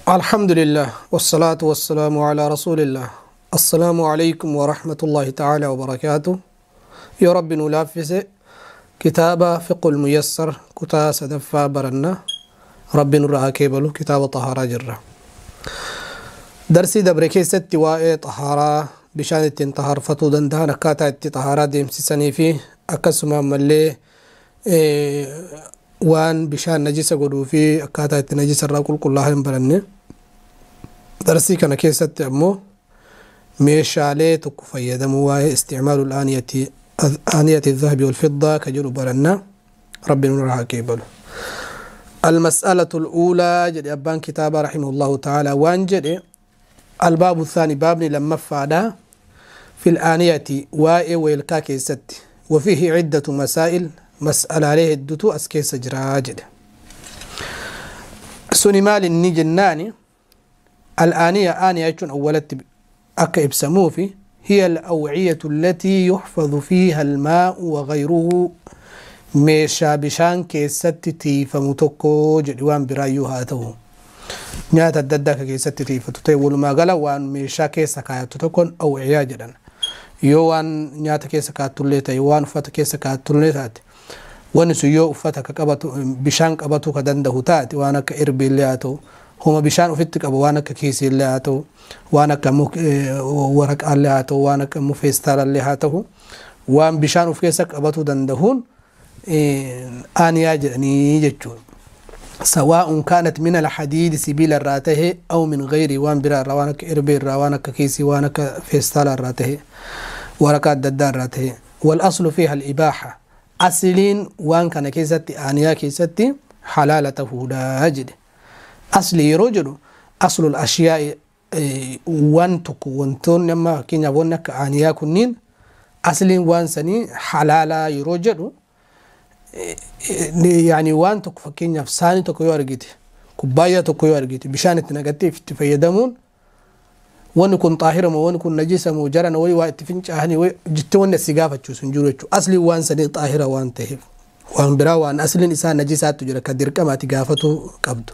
الحمد لله والصلاة والسلام على رسول الله. السلام عليكم ورحمة الله تعالى وبركاته. يا رب نلافس كتاب فقه الميسر كتا سدفا برنا رب نرها كيبلو كتاب طهارة جرة درسي دبركي ست واء طهارة بشان التنطهر فتو دندهن كاتا التطهارة ديم سني فيه أكسما ملي وان بشان نجس قدو في أكاتا التنجس الرقل كلها برني درسي كان كيست أمو ميشالي tokko fayyadamuu waa'ee isticmaalu aaniyati الذهب والفضة كجرو برنا ربي نورها كيبلو. المسألة الأولى جد أبان كتابة رحمه الله تعالى وان جد الباب الثاني بابني لما فادا في الآنية واء ويلكا كيست وفيه عدة مسائل مسألة عليه الدتو أسكيس جراجد سنمال النجناني الآنية آنية أولت أكا إبسموفي هي الأوعية التي يحفظ فيها الماء وغيره ميشا بشان كيست تيفمتوكو جدوان برايو هاته نياتا ددك كيست تيفتو ولما قال وان ميشا كيسا كايتوكون أوعية جدا يوان نياتا كيسا كاتوليتا يوان فتا كيسا كاتوليتا ونسو يو فتا كقبتو بشان قبتو كدنده تاتي وانا كإربي اللي هما بشان أفتك أبو وانا ككيسي اللي هاتو وانا كمك ورق اللي هاتو وانا كمفيستال اللي هاتو وان بشان أفكيسك أبتو دندهون آن ياجرني جتشون سواء كانت من الحديد سبيل الراته أو من غير وان برا وانا كإربي وانا ككيسي وانا كفيستال الراته ورقات ددان راته. والأصل فيها الإباحة أصلين وان كان كيستي آنيا كيستي حلالته داجد أصلي رجل أصل الأشياء وان تكو وانتون لما كينيا ونك آنيا كنين أصلي وان سني حلالا يرجل يعني وان تكو فكينيا فساني تكو يارجيت كوباية تكو يارجيت بشان تنقتي في تفيدمون وان كن طاهرة وان كن نجسة مجرد وي واتفنش أهني وي جتون السقافة تشوسن جورجو أصلي وان سني طاهرة وان تهف وان برا وان أصلي إنسان نجسات تجرا كدير كما تقافتو كبدو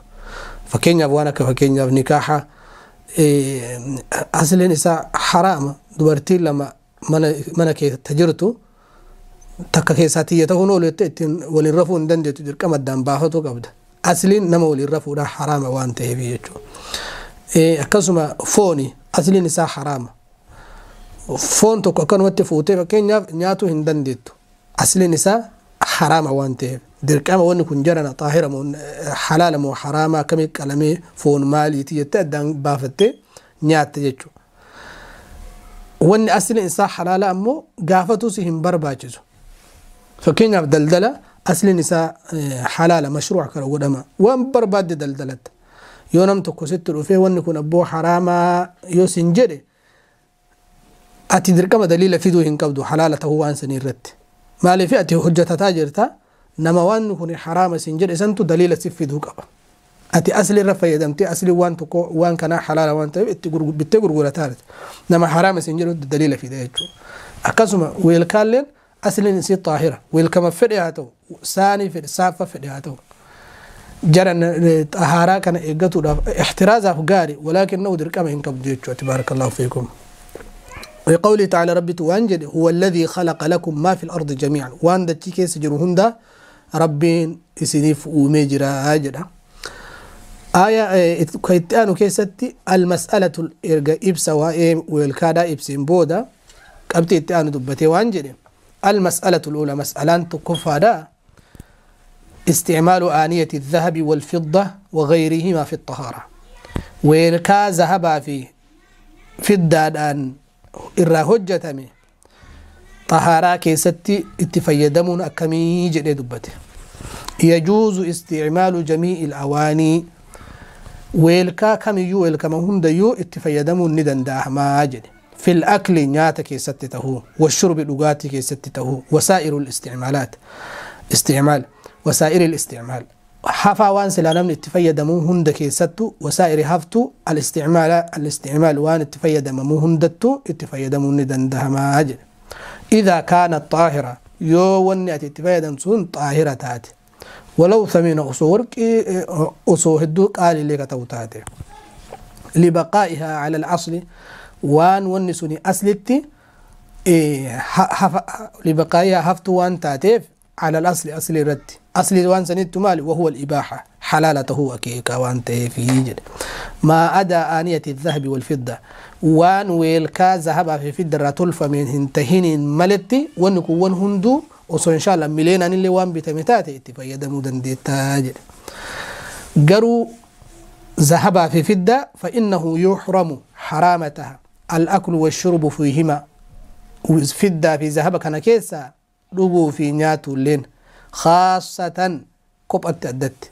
فكينيا وانا كفكينيا نكاحة أصل نساء حرام دبرتي لما من كي تجرتو تككيساتية تهون وللرفو دندي تجر كما الدم باهتو قبل أصل نما وللرفو ده حرام وان تهبيتو أكسما فوني أصل نساء حرام فون تو كان وتفوتي فكينيا نياتو هندنديتو أصل نساء حرام وان تهب دركما وان كن جرنا طاهرة من حلال مو حرامة كم كلامي فون مالي تيتدان بافتي نيات تجو وان أصل إنسان حلال أمو قافتو سهم برباجزو فكين دلدلة أصل نساء حلال مشروع كرو قدما وان برباد دلدلت يونم تكوست الوفي وان يكون أبو حرامة يوسنجري أتي دركما دليل فيدو هنكبدو حلالته هو أنسني الرت مالي فئتي حجة تاجرتا نما وان كن حرام سنجر إسنتو دليل سفيدو قبا أتي أصلي رفا يدمتي أصلي وان تكو وان كان حلال وان بتقرقورة تارت نما حرام سنجر دليل في ذلك أكسما ويلكالين أصلي نسي طاهرة ويلكما فرياتو ساني في سافة فرياتو جرى طهارة كان إيقاتو احترازها فقاري ولكنه دركما إنكب تبارك الله فيكم. وقوله تعالى ربي توانجد هو الذي خلق لكم ما في الأرض جميعا وان دتي كيس جرهندا ربين إسنيف ومجرى أجرا آية كيتانو كيستي المسألة الإرجاء إبسا وإيم والكادا إبسين بودا كبتي إتانو دبتي وانجد المسألة الأولى مسألة تكفادا استعمال آنية الذهب والفضة وغيرهما في الطهارة ويلكا ذهبا في فضة irraa hojjetame xahaaraa keessatti itti fayyadamuun akkamii jedhee dubbate. Yajuuzu isticmaalu jamii'i al-awaanii weelkaa kamiyyuu weelkama hundayyuu itti fayyadamuun ni danda'amaa jedhe. Fil akli nyaata keessatti tahuu washurbi dhugaatii keessatti tahuu wasaa'iru al-isticmaalaat isticmaal wasaa'iri al-isticmaal hafaa waan silaa namni itti fayyadamuu hunda keessattu wasaa'iri haftu al-isticmaal waan itti fayyadamamuu hundattu itti fayyadamuun ni danda'amaa jedhe. Idaa kaana xaahira yoo wanni ati itti fayyadamtu sun xaahira taate ولو ثمين osoo warqii osoo hedduu qaalillee ka ta'u taate. Libaqaa'ihaa cala alasli waan wanni suni aslitti libaqaa'ihaa haftu waan taateef cala alasli asli irratti asli waan sanittu maali wahuwa alibaaxa xalaala tahuu akeeka waan ta'eefi jedhe. Maa adaa aaniyati الذهب والفضة waan weelkaa zahabaa fi fidda irraa tolfameen hin tahiniin maletti wanni kun wan hunduu osoo inshaalla mileenaan illee waan bitame taate itti fayyadamuu dandeettaa jedhe. Garuu zahabaa fi fidda فإنه يحرم حرامتها الأكل والشرب فيهما fiddaa fi zahaba kana keessa dhuguu fi nyaatu illeen خاصة kophatti addatti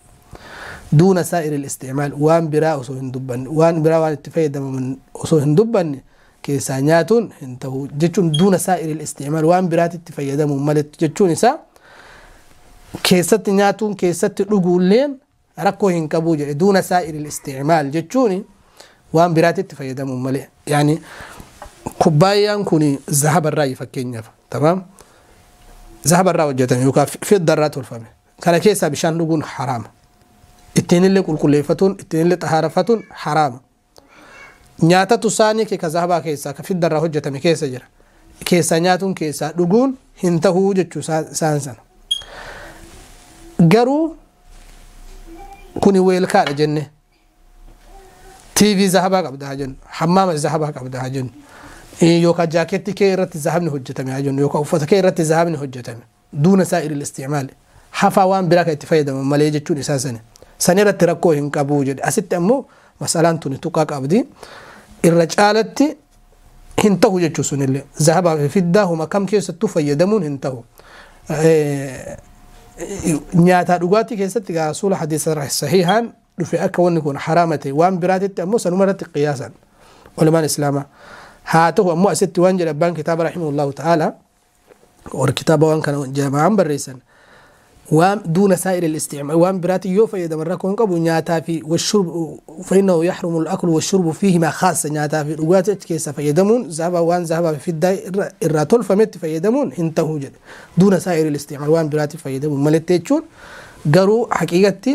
دون سائر الاستعمال waan biraa osoo hin dubbanne waan biraa waan itti fayyadamaman osoo hin dubbanne keessaa nyaatuun hin ta'u jechuun دون سائر الاستعمال waan biraatti itti fayyadamuun maletti jechuun isaa keessatti nyaatuun keessatti dhuguulleen rakkoo hin qabuu jedhe. دون سائر الاستعمال jechuun waan biraatti itti fayyadamuun malee yaani kubbaayyaan kun zahaba irraa fakkeenyaaf tamaam zahaba irraa hojjetame yookaan fidda irraa tolfame kana keessaa bishaan dhuguun haraama. Ittiin illee qulqulleeffatuun ittiin illee xahaarafatuun haraama. Nyaatatu saanii kee ka zahabaa keessaa ka fidda irraa hojjetame keessa jira. Keessaa nyaatuun keessaa dhuguun hin tahuu jechuu isaan sana. Garuu kuni weelkaadha jenne TV zahabaa qabda haa jennu, hammaama zahabaa qabda haa jennu, yookaan jaakeetti kee irratti zahabni hojjetame haa jennu, yookaan uffata kee irratti zahabni hojjetame دون سائر الاستعمال hafaa waan biraa kan itti fayyadaman malee jechuun isaa sani. San irratti rakkoo hin qabu jedhe. Asitti ammoo masalaan tuni tuqaa qabdi. Irra caalatti hin ta'u jechuu sunillee zahabaa fi fiddaa huma kam keessattuu fayyadamuun hin ta'u. Nyaataa dhugaatii keessatti gaa rasuula hadiisa sahihaan dhufe akka wanni kun haraama ta'e waan biraatitti ammoo sanuma irratti qiyaasan ulamaan islaamaa. Haa ta'u ammoo asitti waan jedhe abbaan kitaaba رحمه الله تعالى warri kitaaba waan kana jamaa'an barreessan waan دون سائر الاستعمال waan biraatti yoo fayyadaman rakkoo hin qabu nyaataa fi والشرب فإنه يحرم الأكل والشرب فيهما خاصة nyaataa fi dhugaatii achi keessa fayyadamuun zahaba waan zahabaa fi fiddaa irraa tolfametti fayyadamuun hin ta'uu jedhe. دون سائر الاستعمال waan biraatti fayyadamuun maletti jechuun garuu haqiiqatti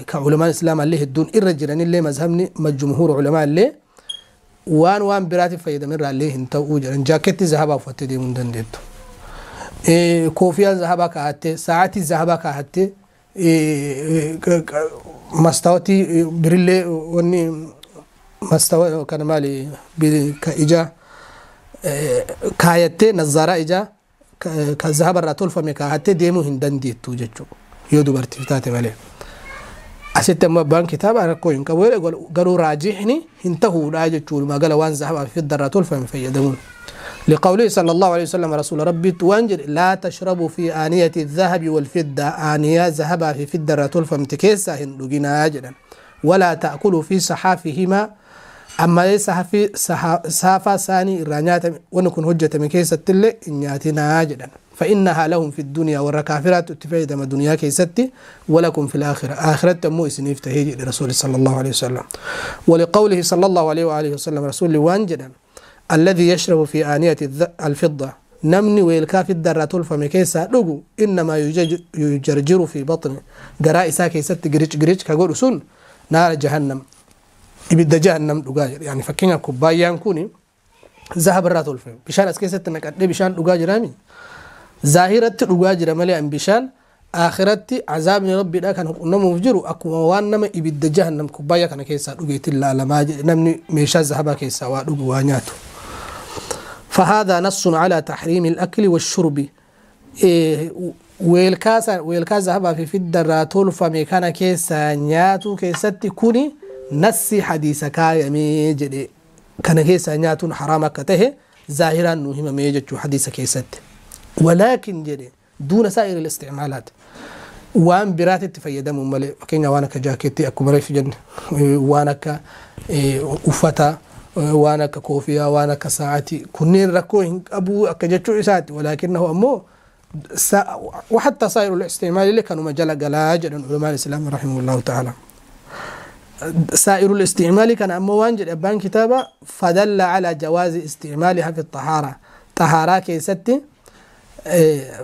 ka ulamaan islaamaa illee hedduun irra jiranillee mazhabni majjumhuur ulamaa illee waan biraatti fayyadaman irraa illee hin ta'uu jedhan. Jaaketti zahabaa uffattee deemuu hin dandeettu. Koofiyaan zahabaa kaa'attee sa'aatii zahabaa kaa'attee mastaawotii birillee wanni mastaawa kana maali ka ijaa kaayattee nazzaaraa ijaa ka zahaba irraa tolfame kaa'attee deemuu hin dandeettu jechuudha yoo dubartiif taate malee. Asitti ammoo abbaan kitaaba rakkoo hin qabu garuu raajixni hin tahuudha jechuudha magala waan zahabaa fi fidda irraa tolfame fayyadamuun. لقوله صلى الله عليه وسلم رسول ربي توانجر لا تشربوا في آنية الذهب والفضة آنية ذهب في فضة تلفم تكيسا هندوغنا أجدا ولا تأكلوا في صحافهما أما صحافي صحافة ثاني رانيات ونكون هجة من كيسة تلي إنياتنا أجدا فإنها لهم في الدنيا والركافرات تفيد ما دنيا كيستي ولكم في الآخرة آخرة تمو إسنيف تهيجي لرسول صلى الله عليه وسلم. ولقوله صلى الله عليه وآله وسلم رسول وانجدا الذي يشرب في آنية الفضة نمني ويلكا في الدرة تلفم كيسا لغو إنما يجرجر في بطنه قراء إسا كيسا تجريج جريج كقول سن نار جهنم إبدا جهنم لغاجر يعني فكينا كوبايان كوني ذهب الرا تلفم بشان أسكيسة تنكت بشان لغاجر أمي ظاهرة لغاجر ملي أم بشان آخرتي عذاب ربي لا كان نمو فجرو أكو وان إبدا جهنم كوبايا كان كيسا لغيت الله لما نمني ميشا ذهبا كيسا ولغو وانياتو. فهذا نص على تحريم الأكل والشرب. ويلكا ذهب في فدرة تولفا ميكانا كيسا نياتو كيسا كوني نسي حديث كايا ميجري كان كيسا نياتو حرام كته ظاهرا نوهم ميجتو حديث كيسات ولكن جري دون سائر الاستعمالات وان برات تفيدم ملي فكينا وانا كجاكيتي اكو مري في جن وانا ك ufata waan akka koofiyaa waan akka sa'aatii kunneen rakkoo hin qabu akka jechuu isaati ولكنه ammoo وحتى سائر الاستعمال اللي كانوا مجال قلا جدا علماء الإسلام رحمه الله تعالى. سائر الاستعمال كان أمو وانجل أبان كتابة فدل على جواز استعمالها في الطهارة طهارة كيستي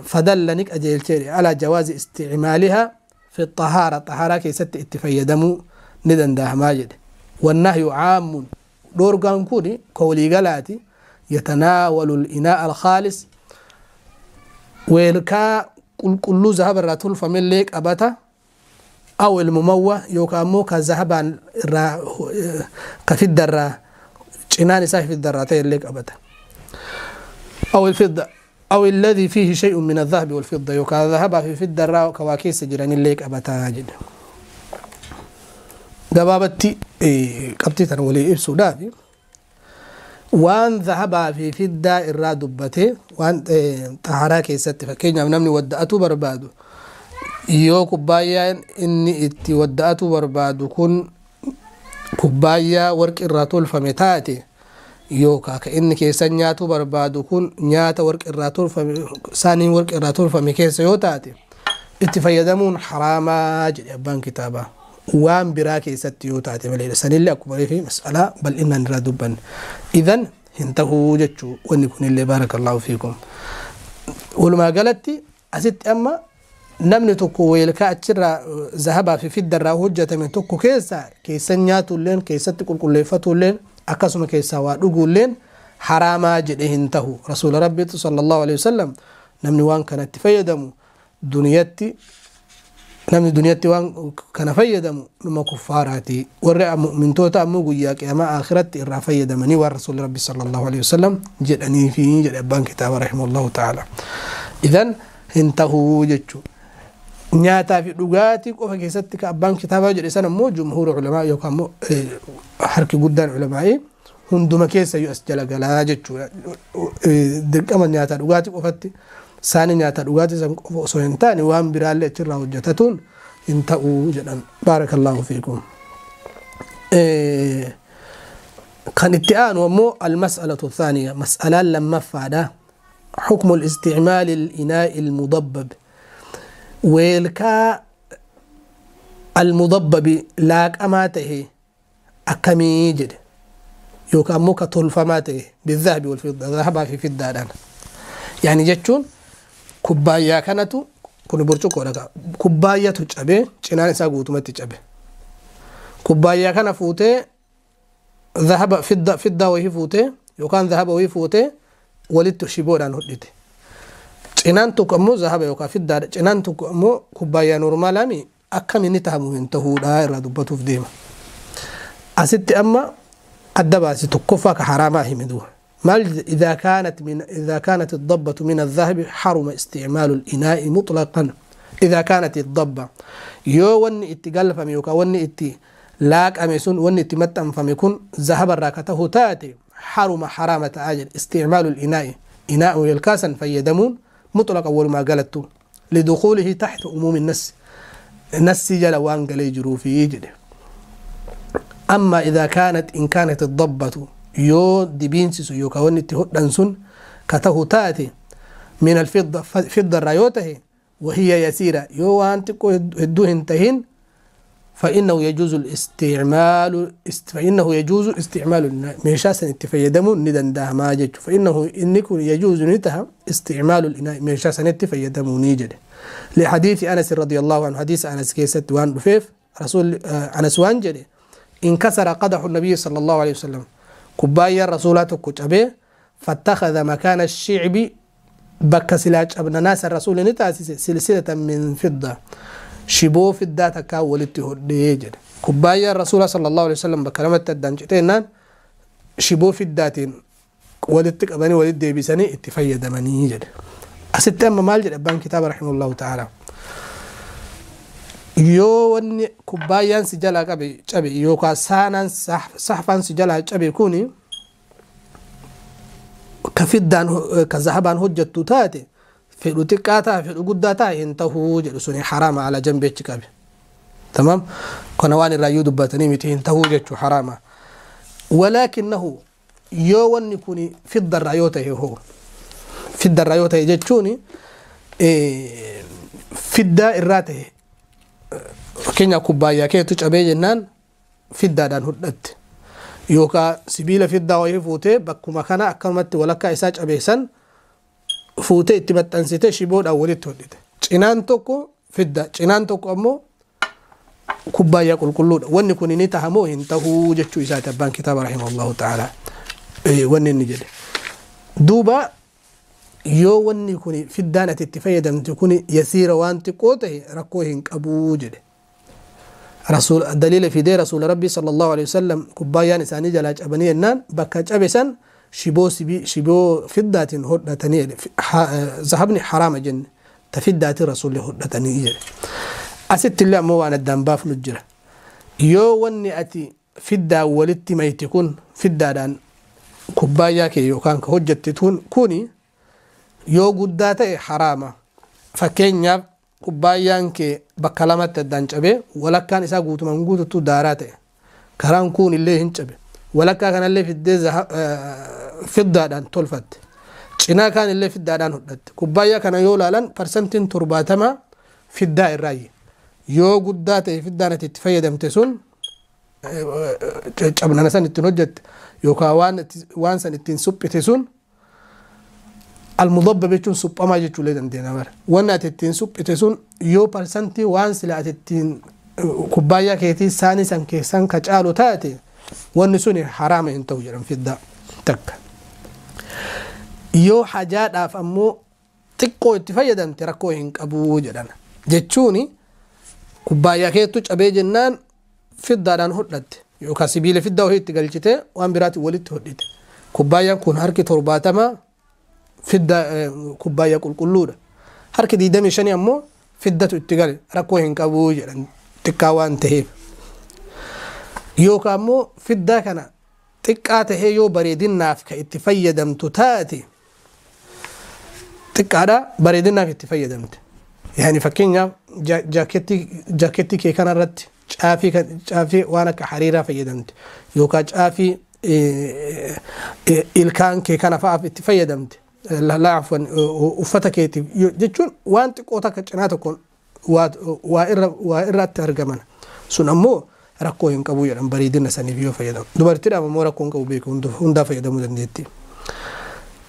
فدل نك أجيل على جواز استعمالها في الطهارة طهارة كيستي اتفيدمو ندن ده ماجد والنهي عام دورغان كوني كولي غلاتي يتناول الإناء الخالص ويلكا كل ذهب الراتول فملك أبتا أو المموه يوكامو كذهب كفي الدرة جنان ساي في الدرتين لك أبدا أو الفضة أو الذي فيه شيء من الذهب والفضة يوكا ذهب في الدرة وكواكيس جيران لك أبتا جدا دبابتي قبتي تنولي إبسو دافي وان ذهب في فضة الرادبته وان طهارة كيست فكينيا نمني ودأتو بربادو yoo kubbaayaan inni itti wadda'atu barbaadu kun kubbaayyaa warqi irraa tolfame taate yookaa ka inni keessa nyaatu barbaadu kun nyaata warqi irraa tolfame saaniin warqi irraa tolfame keessa yoo taate itti fayyadamuun haraamaa jedhe abbaan kitaabaa waan biraa keessatti yoo taate malee sanillee akkuma reefi mas'alaa bal'inaan irraa dubbanne idan hin tahuu jechuu wanni kunillee baarakallaahu fiikum walumaa galatti asitti amma namni tokko weelkaa achirraa zahabaa fi fiddarraa hojjetame tokko keessa keessan nyaatulleen keessatti qulqulleeffatulleen akkasuma keessaa waa dhuguulleen haraamaa jedhe hin tahu rasuula rabbiitu sallallahu alaihi wasallam namni waan kanatti fayyadamu duniyatti namni duniyatti waan kana fayyadamu numa kuffaaraati warri mu'mintoota ammoo guyyaa qiyaamaa akhiratti irraa fayyadamanii waan rasuula rabbi sallallahu alaihi wasallam jedhanii fi jedhe abbaan kitaaba rahimahullahu ta'ala idan hin tahuu jechuudha nyaataa fi dhugaatii qofa keessatti ka abbaan kitaabaa jedhe sana immoo jumhuura culamaa yookaan immoo harki guddaan culamaa'ee hunduma keessa iyyuu as jala galaa jechuudha. Dirqama nyaataa dhugaatii qofatti saani nyaataa dhugaatii san qofa osoo hin taane waan biraallee achirraa hojjetatuun hin ta'uu jedhan. Baarakallaahu fiikum. Kan itti aanu ammoo almas'alatu thaaniya mas'alaan lammaffaadha. حكم الاستعمال الإناء المضبب ويلكا المضبب لاك أماته أكمي جد يوكا موكا تلفماته بالذهب والفضة ذهب في فضة الآن يعني جتشون كوبايا كانتو كن برجوكو لك كوبايا تجأبه جنان ساقوتو ما تجأبه كوبايا كان فوته ذهب فضة فضة وهي فوته يوكان ذهب وهي فوته ولدت شيبوران هديته cinaan tokko ammoo zahaba yookaan fiddaadha cinaan tokko ammoo kubbaayyaa noormaalaami akkam inni tahamu hin tahuudha irraa dubbatuuf deema. Asitti amma adda baasi tokkoffaa ka haraamaa hime duuba. Maal إذا كانت الضبة من الذهب حرم استعمال الإناء مطلقا إذا كانت الضبة yoo wanni itti galfame yookaan wanni itti laaqame sun wanni itti maxxanfame kun zahaba irraa ka tahu taate حرم حرامة أجل استعمال الإناء إناء يلكاسا فيدمون مطلق أول ما قالته لدخوله تحت عموم النس نس جل وان قال في يجده. أما إذا كانت إن كانت الضبة يو دبينسس يو كون تهدنسن كته تاتي من الفضة فضة رايوته وهي يسيرة يو وانتكو هدوهن تهن فإنه يجوز الاستعمال فإنه يجوز استعمال ميشاسا اتفيدمو ندن دهما جج فإنه إنكم يجوز نتها استعمال الإناء ميشاسا اتفيدمو نيجد لحديث أنس رضي الله عنه حديث أنس كيست وان بفيف رسول أنس وان جد انكسر قدح النبي صلى الله عليه وسلم كبايا رسولات كتبه فاتخذ مكان الشعب بك سلاج ابن ناس الرسول نتاسس سلسلة من فضة شبو في الداتا كاولتي هديجر كبايا الرسول صلى الله عليه وسلم بكلمة الدنجتين شبو في الداتين ولدتك أبني ولد ديبسني اتفيد مني جد أست أما مالجر أبان كتاب رحمه الله تعالى يو وني كبايا سجلا كبي شبي يو كاسانا صحفا سجلا شبي كوني كفدان كذهبان هجة تاتي في xiqqaa fi guddaa ta'a hin tahuu jedhu suni haraama ala jambeechi qabe tamam kana waan irraa dubbatanii miti hin tahuu jechuu haraama walaakinnahu yoo wanni kun fiddarraa yoo ta'e hoo fiddarraa yoo ta'e jechuun fiddaa irraa ta'e fakkeenya kubbaayyaa keetu cabee jennaan fiddaadhaan hodhatte yookaan sibiila fiddaa wayii fuutee bakkuma kana akkanumatti walakkaa isaa cabeessan fuutee itti maxxansitee shiboodhaan walitti hodhite. Cinaan tokko fidda, cinaan tokko ammoo Kubbaayyaa qulqulluudha. Wanni kun ni taha moo hin tahuu jechuu isaati abbaan kitaaba rahimahullahu ta'ala wanni inni jedhe. Duuba yoo wanni kun fiddaan ati itti fayyadamte kun yasiira waan xiqqoo tahe rakkoo hin qabuu jedhe. Rasuul daliila fidee rasuula rabbii sallallahu alaihi wasallam kubbaayaan isaanii jalaa cabanii jennaan bakka cabe san shiboo shiboo fiddaatiin hodhatanii jedhe. Zahabni haraama jenne ta fiddaatiin rasuulli hodhatanii jedhe. Asitti illee ammoo waan addaan baafnu jira. Yoo wanni ati fiddaa walitti mayti kun fiddaadhaan kubbaayyaa kee yookaan ka hojjette kuni yoo guddaa ta'e haraama. Fakkeenyaaf kubbaayyaan kee bakka lamatti addaan cabee walakkaan isaa guutumaan guututtu daaraa ta'e. Karaan kun illee hin cabe. Walakkaa kanallee fiddee fiddaadhaan tolfatte. Cinaa kaan illee fiddaadhaan hodhatte. Kubbaayyaa kana yoo ilaalan 70% fiddaa irraayi. Yoo guddaa ta'e fiddaan ati itti fayyadamte sun cabnana san ittiin hojjette yookaan waan san ittiin suphite sun almudabbab jechuun suphamaa jechuullee dandeenya bara. Wanni ati ittiin suphite sun yoo parsantii waan sila ati ittiin kubbaayyaa keetii saanii san keessan ka caalu taate wanni sun haraama hin ta'u jedhan fiddaa takka. Yoo hajaadhaaf ammoo xiqqoo itti fayyadamte rakkoo hin qabuu jedhan. Jechuuni kubbaayyaa keettu cabee jennaan fiddaadhaan hodhatte yookaan sibiila fiddaa wahii itti galchite waan biraatiin walitti hodhite. Kubbaayyaan kun harki 70 fidda kubbaayyaa qulqulluudha. Harki 25 ammoo fiddatu itti gale rakkoo hin qabuu jedhan xiqqaa waan ta'eef. Yookaan ammoo fiddaa kana xiqqaa tahee yoo bareedinaaf ka itti fayyadamtu taate xiqqaadha bareedinaaf itti fayyadamte. Yani fakkeenyaaf jaakeettii kee kanarratti caafii waan akka hariiraa fayyadamte yookaan caafii ilkaan kee kana fa'aaf itti fayyadamte. La afwan uffata keetiif jechuun waan xiqqoo takka cinaa tokkoon waa irratti argaman sun ammoo rakkoo hin qabu jedhan bareedina saniif yoo fayyadamu. Dubartiidhaaf ammoo rakkoo hin qabu beeku hundaa fayyadamuu dandeetti.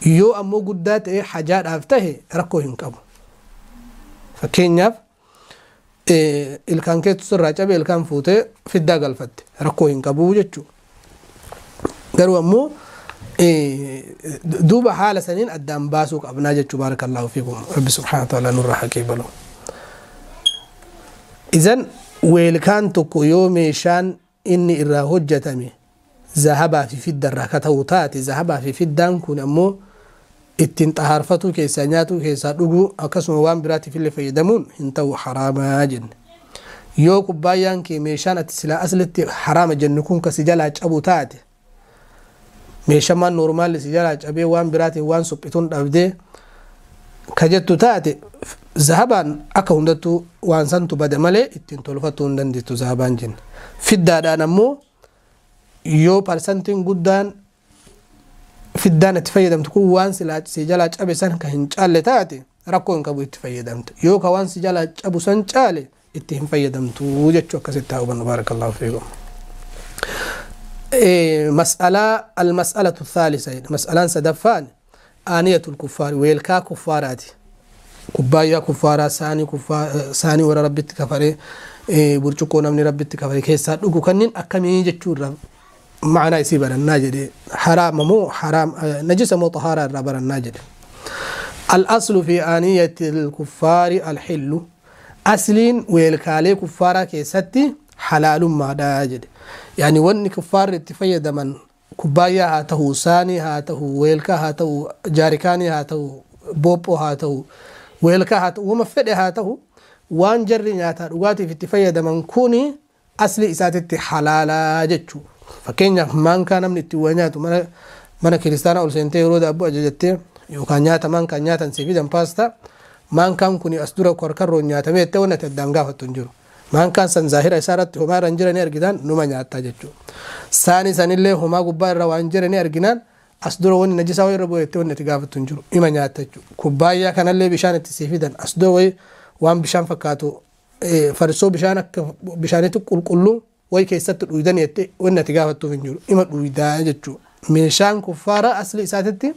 Yoo ammoo guddaa ta'e hajaadhaaf tahe rakkoo hin qabu. Fakkeenyaaf ilkaan keetu sirraa cabe ilkaan fuutee fiddaa galfatte rakkoo hin qabu jechuudha. Garuu ammoo duuba haala saniin addaan baasuu qabnaa jechuu baarakallahu fiikum rabbi subhaanahu wa ta'ala nurraa haqee balu. Izan weelkaan tokko yoo meeshaan inni irraa hojjetame zahabaa fi fidda irraa ka ta'u taate zahabaa fi fiddaan kun ammoo ittiin xahaarfatuu keessaa nyaatuu keessaa dhuguu akkasuma waan biraatiif illee fayyadamuun hin ta'u haraamaa jenne. Yoo kubbaayyaan kee meeshaan ati silaa aslitti haraama jennu kun ka si jalaa cabu taate meeshaan normaalli si jalaa cabee waan biraatiin waan suphituun dhabdee ka jettu taate zahabaan akka hundattuu waan santu bada malee ittiin tolfatuu hin dandeettu zahabaan jenne. Fiddaadhaan ammoo yoo parsantiin guddaan fiddaan itti fayyadamtu kun waan si jalaa cabe san ka hin caalle taate rakkoo hin qabu itti fayyadamtu. Yoo ka waan si jalaa cabu san caale itti hin fayyadamtu jechuu akkasitti haa hubannu baarakallahu fiikum. مسألة المسألة الثالثة مسألة سدفان آنية الكفار ويلكا كفاراتي كبايا كفارا ساني كفار ساني ورا ربي كفاري برجوكو نمني ربي كفاري كيسا دوغو كنين أكمي جتشور معنى يسيبر الناجد حرام مو حرام نجس مو طهارة الربر الناجد. الأصل في آنية الكفار الحل أصلين ويلكالي كفارا كيستي حلال ما داجد. يعني ون كفار اتفيد من كبايا هاته ساني هاته ويلكا هاته جاركاني هاته بوبو هاته ويلكا هاته وما فد هاته وان جري نياتا dhugaatii itti fayyadaman kuni asli isaatitti halaala jechuu. Fakkeenyaaf maankaa namni itti waa nyaatu mana kiristaanaa ol seentee yeroo daabboo ajajattee yookaan nyaata maankaan nyaatan si fidan paastaa maankaan kuni as dura korkarroon nyaatamee jettee wanni ati addaan gaafattu hin jiru. Maankaan san zaahira isaa irratti homaa irra hin jiranii argitaan numa nyaattaa jechuudha. Saani sanillee homaa gubbaa irra waan jiranii arginaan as dura wanni najisaa wayii irra bu'e jettee wanni ati gaafattu hin jiru. Ima nyaatta jechuudha. Kubbaayyaa kanallee bishaan itti sii fidan as dura wayii waan bishaan fakkaatu farsoo bishaan akka bishaanitti qulqulluu wayii keessatti dhuydan jettee wanni ati gaafattuuf hin jiru. Ima dhuydaa jechuudha. Meeshaan kuffaara asli isaatitti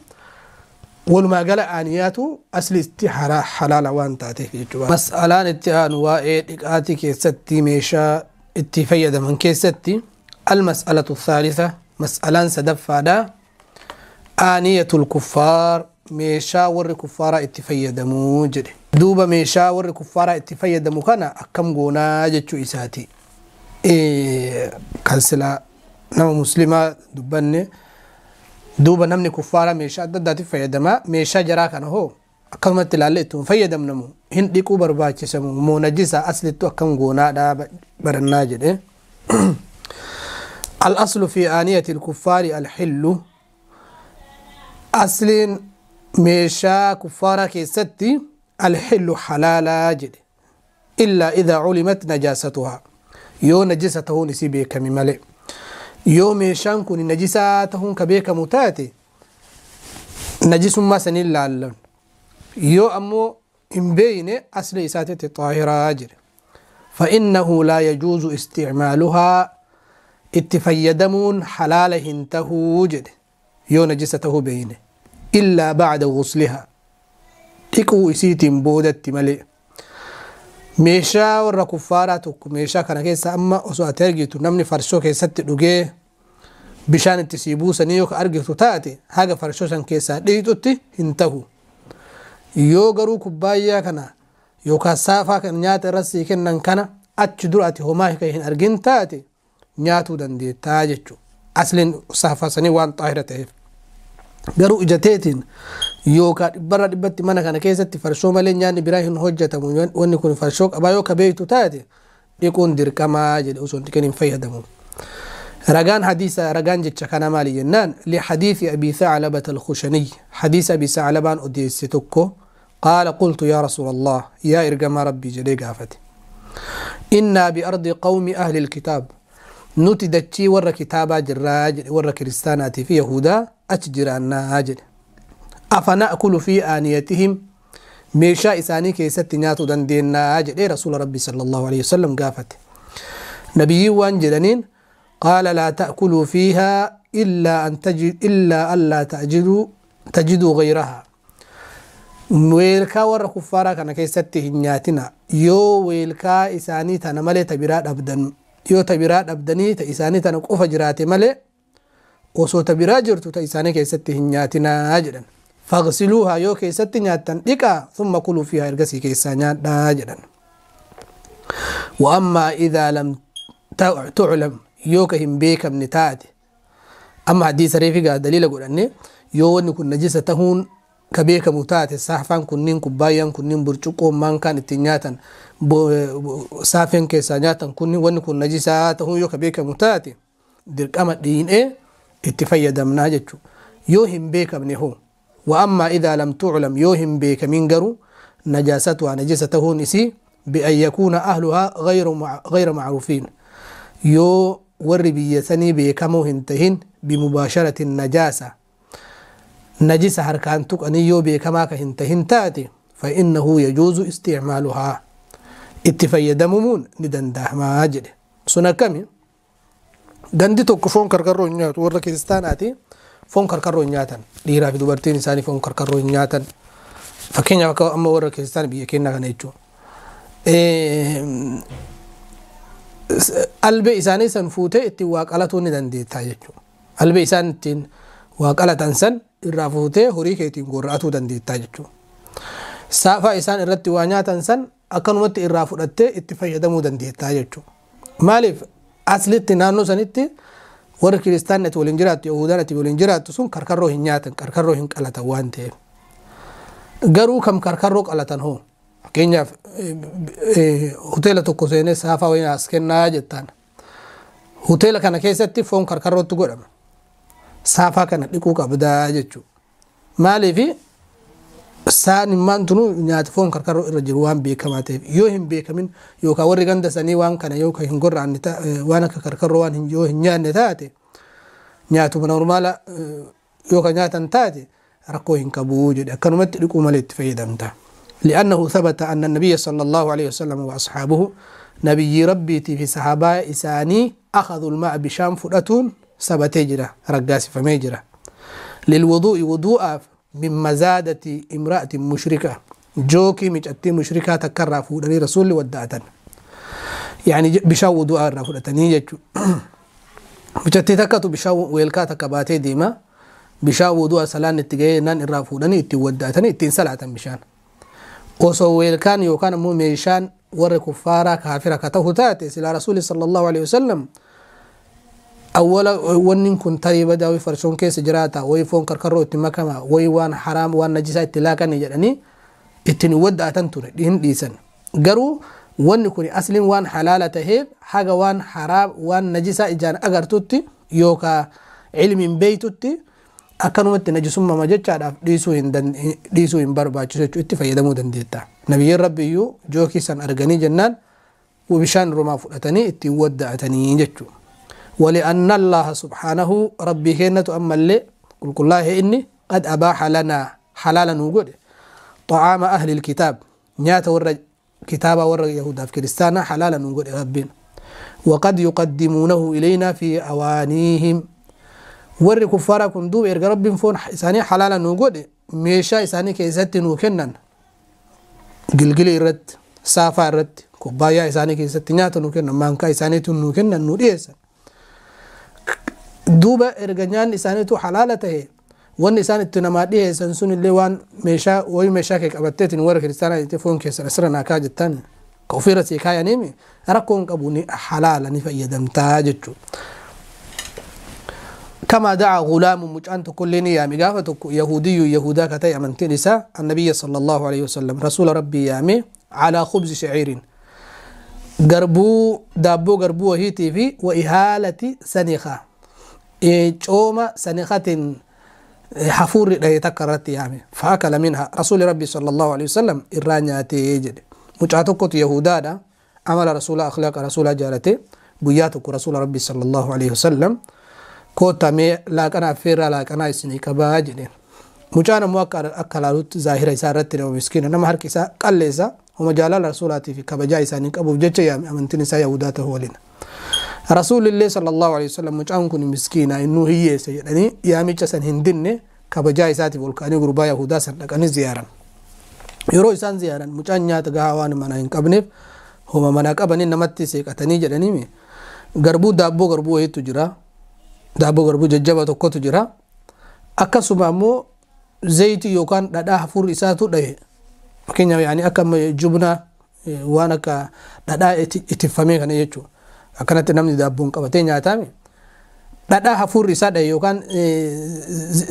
walumaa gala aaniyaatu asli itti halaala waan taateef jechuudha. Mas'alaan itti aanu waa'ee dhiqaatii keessatti meeshaa itti fayyadaman keessatti almas'alatu thaalitha, mas'alaan sadaffaadha, aaniyatul kuffaar, meeshaa warri kuffaaraa itti fayyadamuu jedhe. Duuba meeshaa warri kuffaaraa itti fayyadamu kana akkam goonaa jechuu isaati. Kan silaa nama muslimaa dubbanne, duuba namni kuffaaraa meeshaa adda addaatiif fayyadamaa, meeshaa jaraa kana hoo akkanumatti ilaalle ittiin fayyadamnamu hin dhiquu barbaachisamu moo najisa aslittu akkam goonaadha barannaa jedhe. الأصل في آنية الكفار الحل، أصل ميشا كفارة كيستي الحل حلالا جد إلا إذا علمت نجاستها، يو نجسته نسيبه كمملئ، يو ميشان كن نجساته كبيك متاتي نجس ما سنين لعلن، يو أمو إن بين أصل إساتة الطاهرة جد فإنه لا يجوز استعمالها، اتفيدمون حلاله انتهو جد يو نجسته بينه إلا بعد غسلها، تكو إسيتين بودت ملئ. meeshaa warra kuffaaraa tokko meeshaa kana keessa amma osoo ati argitu namni farshoo keessatti dhugee bishaan itti sii buusanii yoo ka argitu taate haga farshoo san keessaa dhiqxutti hin tahu. Yoo garuu kubbaayyaa kana yookaan saafaa kan nyaata irra sii kennan kana achi dura ati homaa hin argin taate nyaatuu dandeettaa jechuudha. Asliin saafaa sanii waan xaahira ta'eef. Garuu ija teetiin yookaan dhibbarra dhibbatti mana kana keessatti farshoo malee nyaanni biraa hin hojjetamu, wanni kun farshoo qabaa yoo ka beektu taate dhiquun dirqamaa jedhe, osoo hin dhiqin hin fayyadamu. Ragaan hadiisa, ragaan jecha kana maali jennaan, lihadiisi Abii Thaclabata Alkushaniy, hadiisa Abii Thaclabaan odeesse tokko, qaala qultu yaa rasuula Allah, yaa ergamaa rabbii jedhee gaafate, innaa biardi qawmi ahli ilkitaab, nuti dachii warra kitaabaa jirraa jedhe, warra kiristaanaatii fi yahudaa achi jiraannaa jedhe. Afana'kulu fi aaniyatihim, meeshaa isaanii keessatti nyaatuu dandeennaa jedhee rasuula rabbii sallallahu alaihi wasallam gaafate. Nabiyyiin waan jedhaniin, qaala laa ta'kuluu fiihaa illaa an tajid, illaa allaa tajiduu ghayrahaa. Weelkaa warra kuffaaraa kana keessatti hin nyaatina, yoo weelkaa isaanii tana malee ta biraa dhabdan, yoo ta biraa dhabdanii ta isaanii tana qofa jiraate malee osoo ta biraa jirtu ta isaanii keessatti hin nyaatinaa jedhan. Faghsiluuhaa, yoo keessatti nyaattan dhiqaa, thumma kuluu fiihaa, ergasii keessaa nyaadhaa jedhan. Wa ammaa idhaa lam tuclam, yoo ka hin beekamne taate, amma hadiisa reefi gaa daliila godhanne, yoo wanni kun najisa tahuun ka beekamu taate, saafaan kunniin, kubbaayyaan kunniin, burcuqqoon maankaan ittiin nyaatan, saafeen keessaa nyaatan kunniin, wanni kun najisaa tahuun yoo ka beekamu taate dirqama dhiinee itti fayyadamnaa jechuudha. Yoo hin beekamne hoo, wa ammaa idhaa lam tuclam, yoo hin beekamin garuu najaasatuhaa, najisa tahuun isii, bi'an yakuuna ahluhaa ghayra macruufiin, yoo warri biyya sanii beekamoo hin tahin, bimubaasharati najaasa, najisa harkaan tuqanii yoo beekamaa ka hin tahin taate, فإنه يجوز استعمالها، itti fayyadamuun ni danda'amaa jedhe. Sun akkami? Gandi tokko foon karkarroo hin nyaatu, warra kiristaanaati foon karkarroo hin nyaatan, dhiiraa fi dubartiin isaanii foon karkarroo hin nyaatan. Fakkeenyaaf akka amma warra kiristaan biyya keenyaa kana jechuudha. Albee isaanii san fuutee ittiin waa qalatuu ni dandeettaa jechuudha. Albee isaan ittiin waa qalatan san irraa fuutee horii keetiin gorra'atuu dandeettaa jechuudha. Saafaa isaan irratti waa nyaatan san akkanumatti irraa fudhattee itti fayyadamuu dandeettaa jechuudha. Maaliif aslitti naannoo sanitti warri kiristaanni ati waliin jiraattu, yahudaan ati waliin jiraattu sun karkarroo hin nyaatan, karkarroo hin qalatan waan ta'eef. Garuu kam karkarroo qalatan hoo? Fakkeenyaaf hoteela tokko seenee saafaa wayii as kennaa jettaan. Hoteela kana keessatti foon karkarrootti godhama. Saafaa kana dhiquu qabdaa jechuudha. Maaliif saan immaan tunu nyaata foon karkarroo irra jiru waan beekamaa ta'eef, yoo hin beekamin yookaan warri ganda sanii waan kana yoo hin gorra'anne, waan akka karkarroo waan yoo hin nyaanne taate, nyaatuma normaala yoo ka nyaatan taate rakkoo hin qabu jedhe, akkanumatti dhiquu malee itti fayyadamta. لأنه ثبت أن النبي صلى الله عليه وسلم وأصحابه، نبي ربي في صحابة إساني، أخذوا الماء بشام فرأتون سبتجرة رقاس فميجرة للوضوء، وضوء من مزادة امرأة مشركة، جوكي مجأتي مشركة تكرر فودني رسول ودعتا. Yani bishaan wudu'aa irraa fudhatanii jechuudha. Mucattii takkatu bishaan weelkaa takka baatee deema. Bishaan wudu'a salaan itti ga'ee naan irraa fuudhanii ittiin waddaatanii ittiin salaatan bishaan. Osoo weelkaan yookaan ammoo meeshaan warra kuffaaraa kaafira ka ta'u taate silaa Rasuulli sallallahu alaihi wasallam awwala wanni kun tarii badaa wayi farshoon keessa jiraata wayi foon karkarroo itti makama wayi waan haraam waan najisaa itti laaqanii jedhanii ittiin waddaatan ture hin dhiisan. Garuu wanni kun asliin waan halaala taheef haga waan haraam waan najisaa ijaan agartutti yookaan ilmiin beeytutti akkanumatti najisummaa jechaadhaaf dhiisuu hin barbaachisu jechuu itti fayyadamuu dandeetta. Nabiyyiin Rabbiyyuu jookii san arganii jennaan bishaan romaa fudhatanii ittiin wadda'atanii jechuudha. ولأن الله سبحانه ربي كنة أما اللي قل الله إني قد أباح لنا حلالا وجود طعام أهل الكتاب نيات ور كتابة ور يهودا في كريستانا حلالا وجود ربنا وقد يقدمونه إلينا في أوانيهم ور كفارا كندوب إرجع رب فون إساني حلالا وجود ميشا إساني كيست وكنن جلجلي رد سافا رد كوبايا إساني كيست نيات وكنن مانكا إساني تنوكنن نوريسا duuba erga nyaanni isaaniitu halaala tahe wanni isaan itti namaa dhiyeessan sun illee waan meeshaa wayi meeshaa kee qabatteetiin warra kiristaanaa jettee foon keessan asirra naa kaa jettaan ka ofiirra sii kaayaniimi rakkoon qabu ni halaala ni fayyadamtaa jechuudha. كما دعا غلام مجان كلني يا مقافة يهودي يهودا كتي أمنتين إساء النبي صلى الله عليه وسلم رسول ربي يامي على خبز شعير قربو دابو قربو هيتي في وإهالة سنخة cooma saniqatin hafuurri dhahe takka irratti yaame faakala minha rasuuli rabbi sallallahu alaihi wasallam irraa nyaatee jedhe. Mucaa tokkotu yahudaadha amala rasuula akhlaaqa rasuulaa jaalate guyyaa tokko rasuula rabbi sallallahu alaihi wasallam koottamee laaqana affeerraa laaqanaa isinii qabaa jedheen. Mucaan ammoo akka laalutti zaahira isaa irratti nama miskiina nama harki isaa qalleessa homa jaalala rasuulaatii fi kabajaa isaanii qabuuf jecha yaame amantiin isaa yahudaa ta'uu waliin. رسول الله صلى الله عليه وسلم مجان كن مسكينة إنه هي سيدني يا ميتش سن هندنة كبجاي ساتي فولكاني غربا يهودا سن لكني زيارة يرو إنسان زيارة مجان نيات قهوان منا إن هما منا قبني نمتي سيكتني جدني مي غربو دابو غربو هي تجرا دابو غربو ججبا توكو تجرا أكسو مو زيت يوكان دادا حفور إساتو ده كينيا يعني أكم جبنة وانا كا دادا اتفامي كان يجو akkanatti namni daabboon qabatee nyaatame dhadhaa hafuurri isaa dhahe yookaan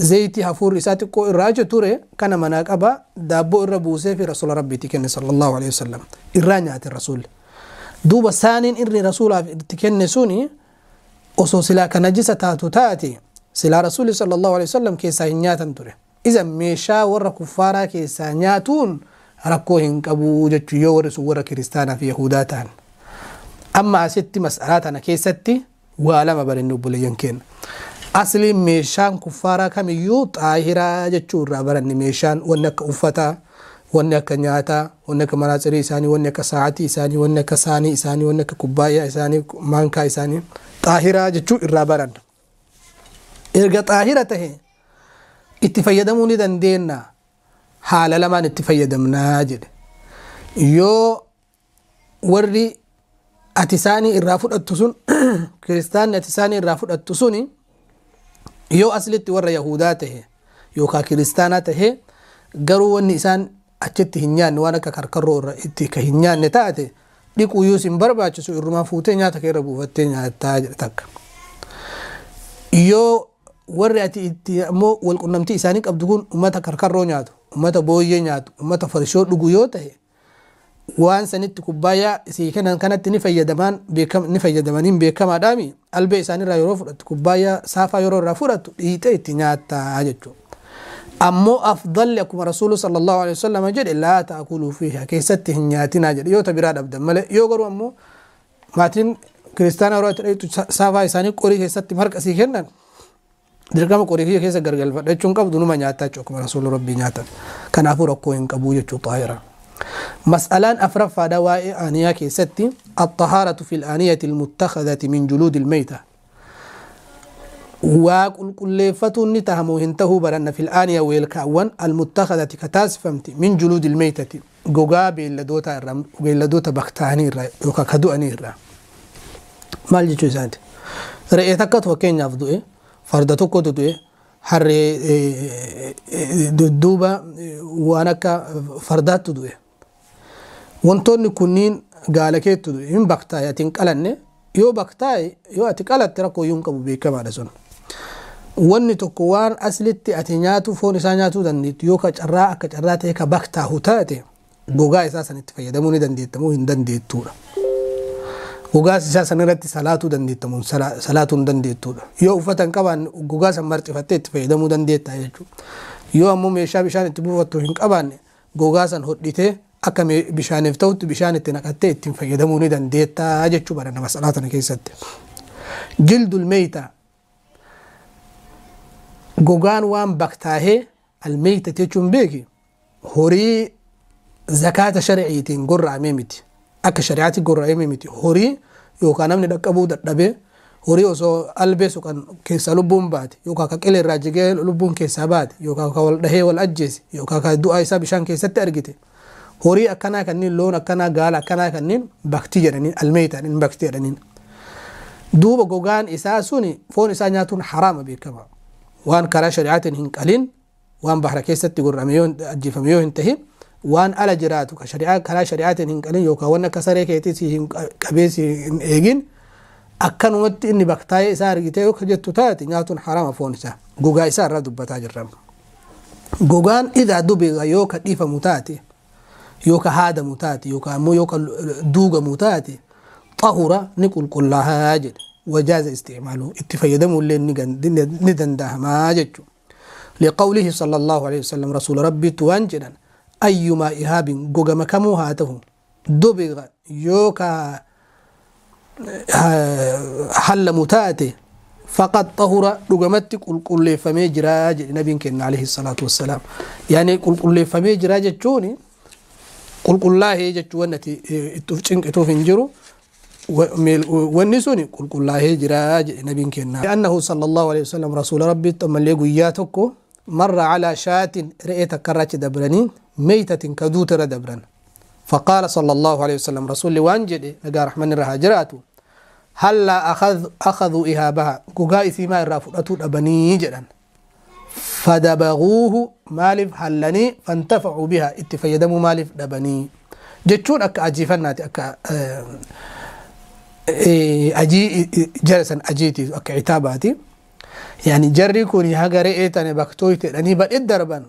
zayitii hafuurri isaa xiqqoo irraa achi ture kana manaa qaba daabboo irra buusee fi rasuula rabbiitti kenne sallallahu alaihi wasallam irraa nyaate rasuulli. Duuba saaniin irri rasuulaaf itti kenne suni osoo silaa ka najisa taatu taate silaa rasuulli sallallahu alaihi wasallam keessaa hin nyaatan ture. Iza meeshaa warra kuffaaraa keessaa nyaatuun rakkoo hin qabu jechuu yoo warri sun warra kiristaanaa fi yahudaa ta'an. Amma asitti mas'alaa tana keessatti waa lama baranne obboleeyyan keenya. Asliin meeshaan kuffaaraa kamiyyuu xaahiraa jechuu irraa baranne meeshaan wanni akka uffataa, wanni akka nyaataa, wanni akka manaatsirii isaanii, wanni akka sa'aatii isaanii, wanni akka saanii isaanii, wanni akka kubbaayyaa isaanii, maankaa isaanii xaahiraa jechuu irraa baranna. Erga xaahira tahe itti fayyadamuu ni dandeenya haala lamaan itti fayyadamnaa jedhe. Yoo warri ati isaanii irraa fudhattu sun kiristaanni ati isaanii irraa fudhattu suni yoo aslitti warra yahudaa tahe yookaan kiristaanaa tahe garuu wanni isaan achitti hin nyaanne waan akka karkarroo irra itti ka hin nyaanne taate dhiquu yoo sin barbaachisu irrumaa fuutee nyaata kee irra buufattee nyaattaa jedhe takka. Yoo warri ati itti ammoo walqunnamtii isaanii qabdu kun ummata karkarroo nyaatu, ummata booyyee nyaatu, ummata farshoo dhugu yoo tahe waan sanitti kubbaayyaa isii kennan kanatti ni fayyadaman ni fayyadamaniin beekamaadhaami albee isaaniirraa yeroo fudhattu kubbaayyaa saafaa yeroo irraa fudhattu dhiixee itti nyaattaa jechuudha. Ammoo afdalli akkuma rasuulu sallallahu alaihi wasallam jedhe laa ta'kuluu fiihaa keessatti hin nyaatinaa jedhe yoo ta biraa dhabdan malee yoo garuu ammoo maatiin kiristaanaa yeroo itti dhayxu saafaa isaanii qorii keessatti marqa sii kennan dirqama qorii kiyya keessa gargalfadha jechuun qabdu numa nyaattaa jechuudha akkuma rasuulu rabbii nyaatan. Kanaafuu rakkoo hin qabu jechuudha xaahiraa. مسألان أفرف دواء آنية كيستي الطهارة في الآنية المتخذة من جلود الميتة وكل كل فتن تهمو هنته برن في الآنية ويلكاون المتخذة كتاسفمت من جلود الميتة gogaa beeyladoota irraa, beeyladoota baktaanii irraa yookaan ka du'anii irraa. Maal jechuu isaati? Re'ee takkatu fakkeenyaaf du'e, farda tokkotu du'e, harree dudduuba waan akka fardaattu du'e. Wantoonni kunniin gaala keettu du'e hin baktaa'e, ati hin qalanne. Yoo baktaa'e, yoo ati qalatte, rakkoo iyyuu hin qabu, beekamaadha sun. Wanni tokko waan aslitti ati nyaatu, foon isaa nyaatuu dandeettu, yoo ka carraa akka carraa ta'e ka baktaahu taate, gogaa isaa sanitti fayyadamuu ni dandeettamoo hin dandeettuudha. Gogaa isaa san irratti salaatuu dandeettamoo salaatuu hin dandeettuudha. Yoo uffata hin qabaanne, gogaa san marxifattee itti fayyadamuu dandeetta jechuudha. Yoo ammoo meeshaa bishaan itti buufattu hin qabaanne, gogaa san hodhitee akka bishaaniif ta'utti bishaan itti naqattee ittiin fayyadamuu ni dandeetta jechuu bara masalaa tana keessatti. جلد الميتة, gogaan waan baktaahee. الميتة jechuun beeki, horii zakaata sharciitiin gorra'amee miti, akka shari'aatti gorra'amee miti. Horii yookaan namni dhaqqabuu dadhabee, horii osoo albee suqan keessaa lubbuun baate, yookaan ka qilee irraa jigee lubbuun keessaa baate, yookaan ka wal dhahee wal ajjeese, yookaan ka du'a isaa bishaan keessatti argite, horii akkanaa kanneen, loon akkanaa, gaala akkanaa kanneen baktii jedhaniin, الميتة baktii jedhaniin. Duuba gogaan isaa suni, foon isaa nyaatuun haraama beekama. Waan karaa shari'aatiin hin qalin, waan bahra keessatti gorrame yoo ajjeefame yoo hin tahin, waan ala jiraatu ka shari'aa karaa shari'aatiin hin qalin, yookaan waan akka saree keetii hin qabee hin eegin, akkanumatti inni baktaa'ee isaa argitee yoo jettu taate, nyaatuun haraama foon isaa. Gogaa isaa irraa dubbataa jirra. Gogaan إذا دبغ, yoo ka dhiifamu taate, yoo ka haadamu taate, yookaan ammoo yoo ka duugamu taate, طهر, ni qulqullaahaa jedhe. وجاز استعماله, itti fayyadamuu illee ni danda'amaa jechuudha. لقوله صلى الله عليه وسلم, rasuula rabbiitu waan jedhan: أيما إهاب, gogama kamuu haa ta'u, دبغ, yoo ka hallamu taate, فقد طهر, dhugamatti qulqulleeffamee jira jedhe nabiin kenna عليه الصلاة والسلام. Yani qulqulleeffamee jira jechuun qulqullaahee jechuu, wanni ati itti uf cinqituuf hin jiru, wanni suni qulqullaahee jira jedhe nabiin kenna. أنه صلى الله عليه وسلم, rasuula rabbiitti ammallee guyyaa tokko مر على شاة, re'ee takkarrachi dabranii, ميتة, ka duutirra dabran. فقال صلى الله عليه وسلم, rasuulli waan jedhe, nagaa rahman irra haa jiraatu: هلا أخذوا إهابها, gogaa isii maa irraa fudhatuu dhabanii jedhan. فدبغوه, maaliif hallanii, فانتفعوا بها, itti fayyadamuu maaliif dhabanii jechuun akka ajiifannaati, akka ajii jara san ajiitiif, akka citaabaati. Yani jarri kun haga re'ee tane baktooyte jedhanii badhe darban,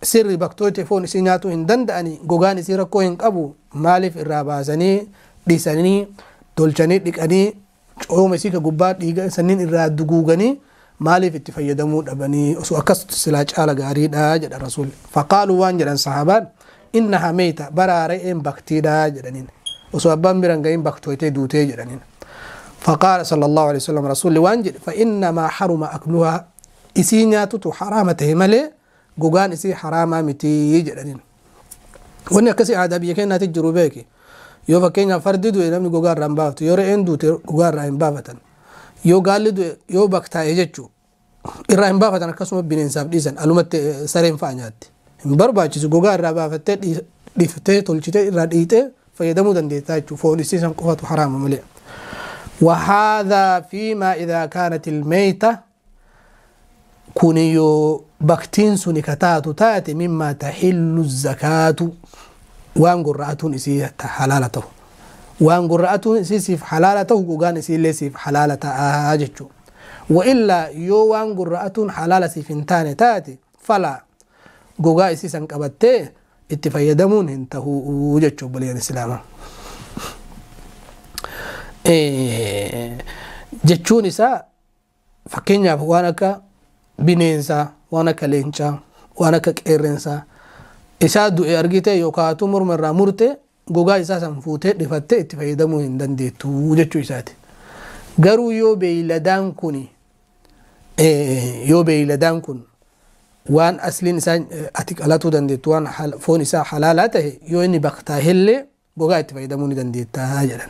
sirri baktooyte, foon isii nyaatuu hin danda'ani, gogaan isii rakkoo hin qabu, maaliif irraa baasanii dhisanii tolchanii dhiqanii, cooma isii ka gubbaa dhiiga sanniin irraa duguuganii, maaliif itti fayyadamuu dhabanii? Osoo akkas silaa caala gaariidha jedha rasuul. فقالوا, waan jedhan sahabaan: إنها ميتة, baraa re'een baktiidha jedhaniin, osoo abbaan biran gahin baktooytee duutee jedhaniin. فقال صلى الله عليه وسلم, rasuulli waan jedhe: فإنما حرم أكلها, isii nyaatutu haraama tahe malee gogaan isii haraamaa mitii jedhaniin. Wanni akkasii aadaa biyya keenyaatti jiru beeki. Yoo fakkeenyaaf fardi du'e, namni gogaa irraa hin baafatu. Yoo re'een duute, gogaa irraa hin baafatan. Yoo gaalli du'e, yoo baktaa'e jechuu, irraa hin baafatan. Akkasuma bineensaaf dhiisan, alumatti sareen fa'a nyaatti. Hin barbaachisu, gogaa irraa baafattee, dhiiftee, tolchitee, irraa dhiitee fayyadamuu dandeettaa jechuudha. Foon isii san qofatu haraama malee. وهذا فيما إذا كانت الميتة, kun yoo baktiin suni kataatu taate, مما تحل الزكاة, waan gurra'atuun isii halaala ta'u. Waan gurra'atuun isii siif halaala ta'u, gogaan isii illee siif halaala ta'aa jechuu. وإلا, yoo waan gurra'atuun halaala siif hin taane taate, فلا, gogaa isii san qabattee itti fayyadamuun hin tahuu jechuu, obboleeyyan islaamaa. Jechuun isaa fakkeenyaaf waan akka bineensaa, waan akka leencaa, waan akka qeerrensaa isaa du'e argite yookaan morma irraa murte, gogaa isaa san fuutee dhifattee itti fayyadamuu hin dandeettu jechuu isaati. Garuu yoo beeyladaan kun waan asliin isaa ati qalatuu dandeettu, waan foon isaa halaalaa ta'e, yoo inni baktaahillee gogaa itti fayyadamuu ni dandeettaa jedhan.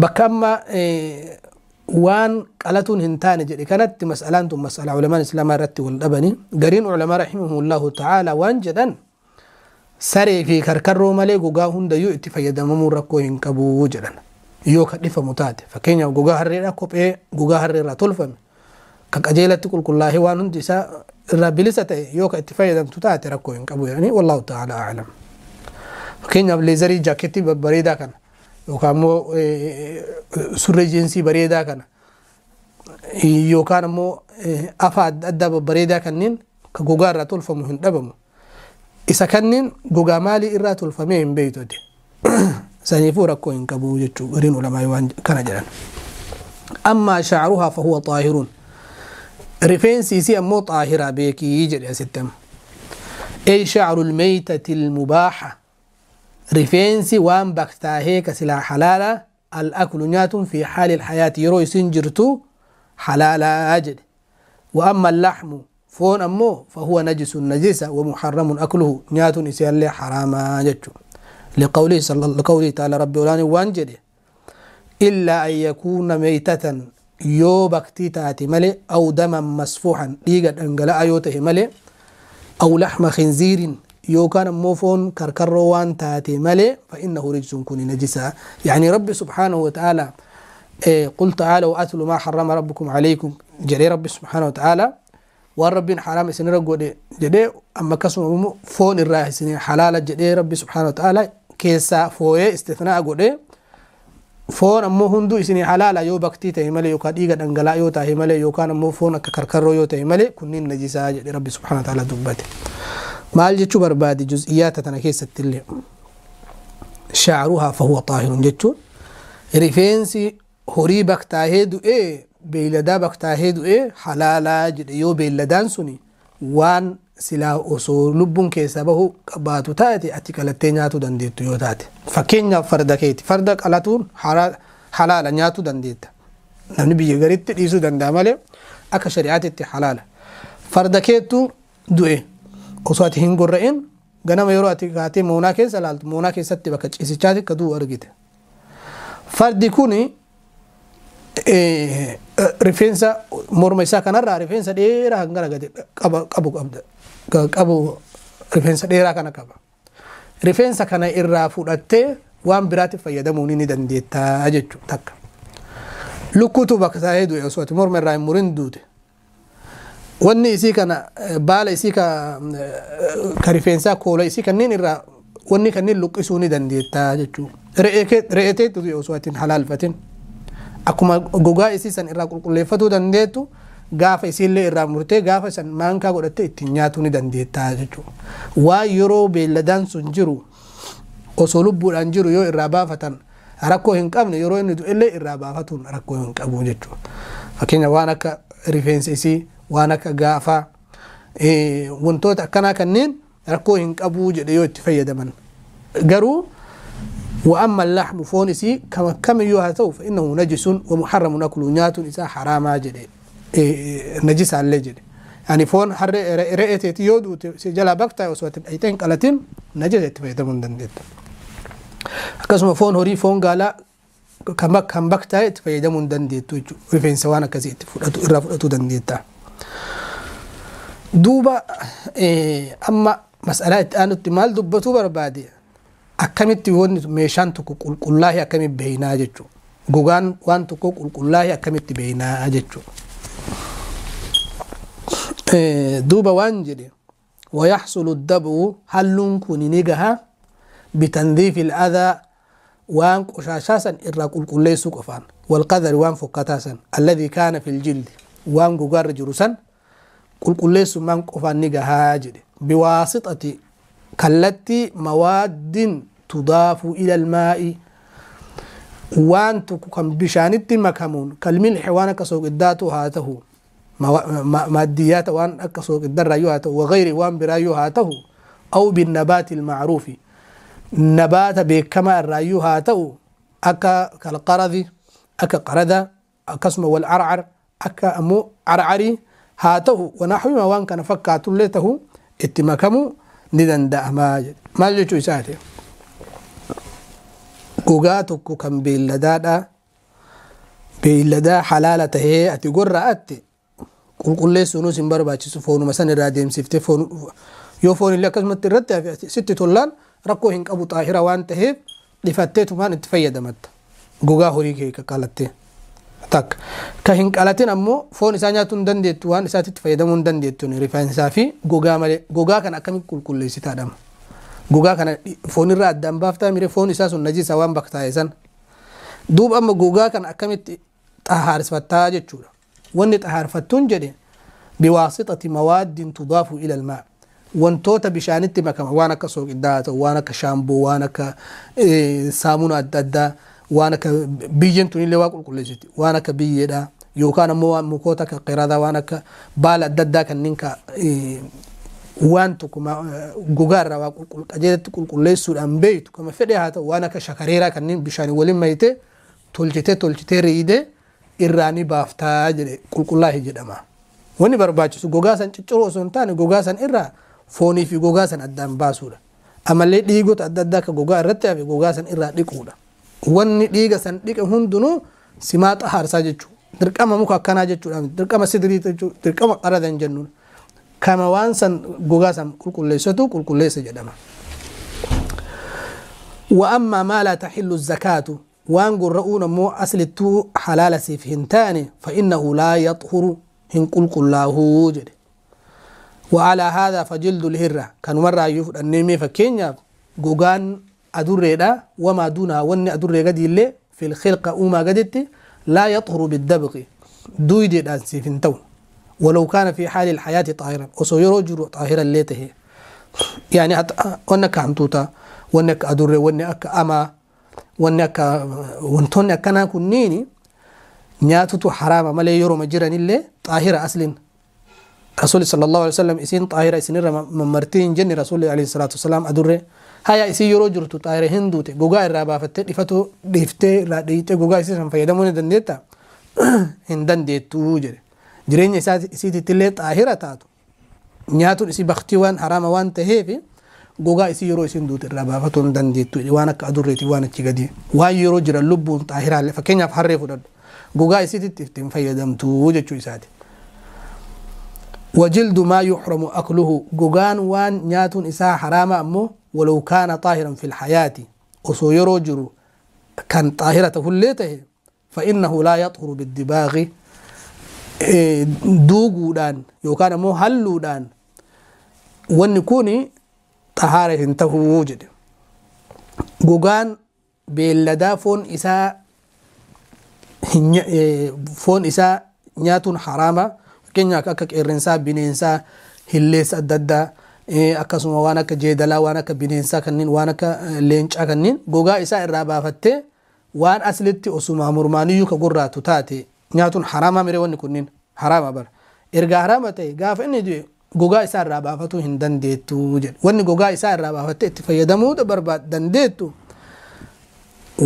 Bakka amma waan qalatuun hin taane jedhe kanatti, mas'alaan tun mas'alaa ulamaan islaamaa irratti wal dhabanii, gariin ulamaa رحمهم الله تعالى waan jedhan Saree fi karkarroo malee gogaa hundayyuu itti fayyadamamuu rakkoo hin qabu jedhan. Yoo ka dhifamu taate, fakkeenyaaf gogaa harreedha, kophee gogaa harreerraa tolfame ka qajeelatti qulqullaa'ee waan hundi isaa irraa bilisa ta'e yoo ka itti fayyadamtu taate rakkoo hin qabu jedhanii. Wallaahu ta'ala a'lam. Fakkeenyaaf leezarii jaakeettii babbareedaa kana yookaan immoo surree jeensii bareedaa kana yookaan immoo afa adda addaa babbareedaa kanneen ka gogaa irraa tolfamu hin dhabamu. Isa kanneen gogaa maalii irraa tolfamee hin beektu. Saniifuu rakkoo hin qabu jechuu gariin ulamaa waan kana jedhan. Ammaa shacruhaa fahuwa xaahiruun. Rifeensi isii ammoo xaahiraa beekii jedhe asitti amma. Ey shacru lmeytati lmubaaxa. Rifeensi waan baktaahee ka silaa halaala al-aklu nyaatuun fi haali lhayaati yeroo isin jirtu halaalaa jedhe. Wa amma allaxmu foon ammoo fahuwa najisun najisa wa muharramun akluhu nyaatuun isii allee haraamaa jechuu. لقوله صلى لقوله تعالى ربي ولاني وانجد إلا أن يكون ميتة يو بكتي تاتي ملي أو دما مسفوحا ديغا انغلا أيوته ملي أو لحم خنزير يو كان موفون كركروان تاتي ملي فإنه رجس كون نجسا. يعني ربي سبحانه وتعالى قل تعالوا أتلوا ما حرم ربكم عليكم جري ربي سبحانه وتعالى والرب حرام سن رغو جدي أما كسم فون الراح سن حلال جدي ربي سبحانه وتعالى كيسا فوي استثناء غودي فون أمو هندو إسني حلال يو بكتي تهملي يو كديغا دنگلا يو تهملي يو كان أمو فون كركرو يو تهملي كنين نجسا جدي ربي سبحانه وتعالى دبته. مال جتشو بربادي جزئيات تنا كيسة تلي شعرها فهو طاهر جتشو ريفينسي هوري بكتاهي دو إيه beeyladaa baktaahee du'ee halaalaa jedhe yoo beeyladaan suni waan silaa osoo lubbuun keessaa bahu qabaatu taate ati qalattee nyaatuu dandeettu yoo taate. Fakkeenyaaf farda keeti. Farda qalatuun halaala nyaatuu dandeetta. Namni biyya garitti dhiisuu danda'a malee akka shari'aatitti halaala. Farda keettu du'e osoo ati hin gorra'in ganama yeroo ati kaatee moonaa keessa laaltu moonaa keessatti bakka ciisichaatti akka du'u argite. Fardi kuni rifeensa morma isaa kanarraa rifeensa dheeraa hangana gadi qabu qabu rifeensa dheeraa kana qaba. Rifeensa kana irraa fudhattee waan biraatti fayyadamuu ni dandeettaa jechuudha takka. Lukkuutu bakka taa'ee du'e osoo ati morma irraa hin murin duute. Wanni isii kana baala isii ka rifeensaa koola isii kanneen irraa wanni kanneen luqqisuu ni dandeettaa jechuudha. Re'ee teettu du'e osoo ati hin halaalfatin. Akkuma gogaa isii san irraa qulqulleeffatuu dandeettu gaafa isiillee irraa murtee gaafa san maankaa godhattee ittiin nyaatuu ni dandeettaa jechuudha. Waan yeroo beelladaan sun jiru osoo lubbuudhaan jiru yoo irraa baafatan rakkoo hin qabne yeroo inni du'ellee irraa baafatuun rakkoo hin qabu jechuudha. Fakkeenya waan akka rifeensa isii waan akka gaafaa wantoota akkanaa kanneen rakkoo hin qabu jedhe yoo itti fayyadaman. Garuu وأما اللحم فونسي كما كم يوهاتو فإنه نجس ومحرم أكله نيات إسا حراما جدي نجس على جدي. يعني فون حر رئتي تيود سجلا بكتا وسوات أيتين قالتين نجس تفيدمون دندت. كسم فون هوري فون قالا كم كم بكتا تفيدمون دندت رفين سوانا كزيت رفعتو دندت. دوبا أما مسألة أنا تمال دبتو بربادي. Akkamitti wanni meeshaan tokko qulqullaa'ee akkamitti beeynaa jechuudha. Gogaan waan tokko qulqullaa'ee akkamitti beeynaa jechuudha. Duuba waan jedhe ويحصل الدبء halluun kun ni gaha بتنظيف الأذى waan qoshaashaa san irraa qulqulleessuu qofaan والقذر waan fokkataa san الذي كان في الجلد waan gogaarra jiru san qulqulleessummaan qofaan ni gahaa jedhe بواسطة kallattii mawaaddiin تضاف إلى الماء وان كم بشانت مكمون كالملح وان كسوق الداتو هاته ماديات وان كسوق الدر هاته وغير وان برايو هاته أو بالنبات المعروف نبات بكما الرايو هاته أكا كالقرض أكا قردة أكا والعرعر أكا أمو عرعري هاته ونحو ما وان كان فكاتو لته اتمكمو ندن دأما ما جيتو إساتي gogaa tokko kan beelladaadha beelladaa halaala tahee ati gorra'atte qulqulleessuunis hin barbaachisu foonuma san irraa deemsiftee foon Yoo foon illee akkasumatti irratti hafe sitti tollaan rakkoo hin qabu, xaahira waan ta'eef dhifatteetumaan itti fayyadamatta. Gogaa horii kee qalattee. Takka ka hin qalatin ammoo foon isaa nyaatuu hin dandeettu, waan isaatti fayyadamuu hin dandeettu rifeensaa fi gogaa malee. Gogaa kana akkamitti qulqulleessitaadhama? Gogaa kana foonirraa addaan baaftaa mire? Foon isaa sun najisa waan baktaa'e san. Duuba amma gogaa kana akkamitti xahaarfattaa jechuudha. Wanni xahaarfattuun jedhe biwaasixati mawaaddin tudaafu ila almaa, wantoota bishaanitti makama, waan akka sooqiddaa haa ta'u, waan akka shaamboo, waan akka saamuna adda addaa, waan akka biyyeen tunillee waa qulqulleessiti, waan akka biyyeedha yookaan ammoo waan mukoota akka qiradaa, waan akka baala adda addaa kanneen ka waan tokko gogaa irraa waa qajeelatti qulqulleessuudhaan beeytu kama fedhe haa ta'u, waan akka shakareeraa kanneen bishaanii waliin mayitee tolchitee tolchitee riidee irraa ni baaftaa jedhe, qulqullaa'e jedhama. Wanni barbaachisu gogaa san cicciruu osoo hin taane gogaa san irraa foonii fi gogaa san addaan baasuudha. Amallee dhiigota adda addaa akka gogaa irratti hafe gogaa san irraa dhiquudha. Wanni dhiiga san dhiqe hundinuu simaa xahaarsaa jechuudha. Dirqama muka akkanaa jechuudha. Dirqama sidirii jechuudha. Dirqama qaradan jennuun. Kama waan san gogaa san qulqulleessatu qulqulleessa jedhama. وأما ما لا تحل الزكاة، waan gurra'uun ammoo aslittuu halaala siif hin taane، فإنه لا يطهر، hin qulqullaahuu jedhe. وعلى هذا فجلد الهرة، kanumarraa iyyuu fudhannee mee fakkeenyaaf gogaan adurreedha، وما دونها، wanni adurree gadi illee، في الخلقة، uumaa gaditti، لا يطهر بالدبغ، duuyideedhaan siif hin ta'u، ولو كان في حال الحياة طاهرا، osoo yeroo jiru xaahira illee tahe. Yani wanni akka hantuutaa, wanni akka adurree, wanni akka amaa, wanni akka wantoonni akkanaa kunniini nyaatutu haraama malee yeroo jiranillee xaahira aslin. Rasuuli sallallahu alaihi wasallam isiin xaahira isinirra mammartii hin jenne. Rasuuli alayhi salaatu wasalaam adurree haya isii yeroo jirtu xaahira hin duute, gogaa irraa baafattee dhifatu dhiiftee irraa dhiitee gogaa isii san fayyadamuu ni dandeetta? Hin dandeettuu jedhe. Jireenya isaa isiitittillee xaahira taatu nyaatuun isii baktii waan haraama waan taheef gogaa isii yeroo isin duute irraa baafatuu hin dandeettu. Waan akka adurreeti waan achi gadi waan yeroo jiran lubbuun xaahiraallee, fakkeenyaaf harree fudhadhu, gogaa isiititti ittiin fayyadamtuu jechuu isaati. وجلد ما يحرم أكله، gogaan waan nyaatuun isaa haraama ammoo، ولو كان طاهرا في الحياة، osoo yeroo jiru kan xaahira tahullee tahe، فإنه لا يطهر بالدباغ، duuguudhaan yookaan ammoo halluudhaan wanni kun xahaara hin tahuu jedhe. Gogaan beelladaa foon isaa nyaatuun haraama, fakkeenyaaf akka qeerrensaa, bineensaa, hilleessa adda addaa, akkasuma waan akka jeedalaa, waan akka bineensaa kanneen, waan akka leencaa kanneen gogaa isaa irraa baafattee waan aslitti osuma mormaaniyyuu ka gurraatu taate nyaatuun haraama miree? Wanni kunniin haraama bara. Erga haraama ta'e gaafa inni du'e gogaa isaa irraa baafatuu hin dandeettu jedhe. Wanni gogaa isaa irraa baafattee itti fayyadamuu barbaad dandeettu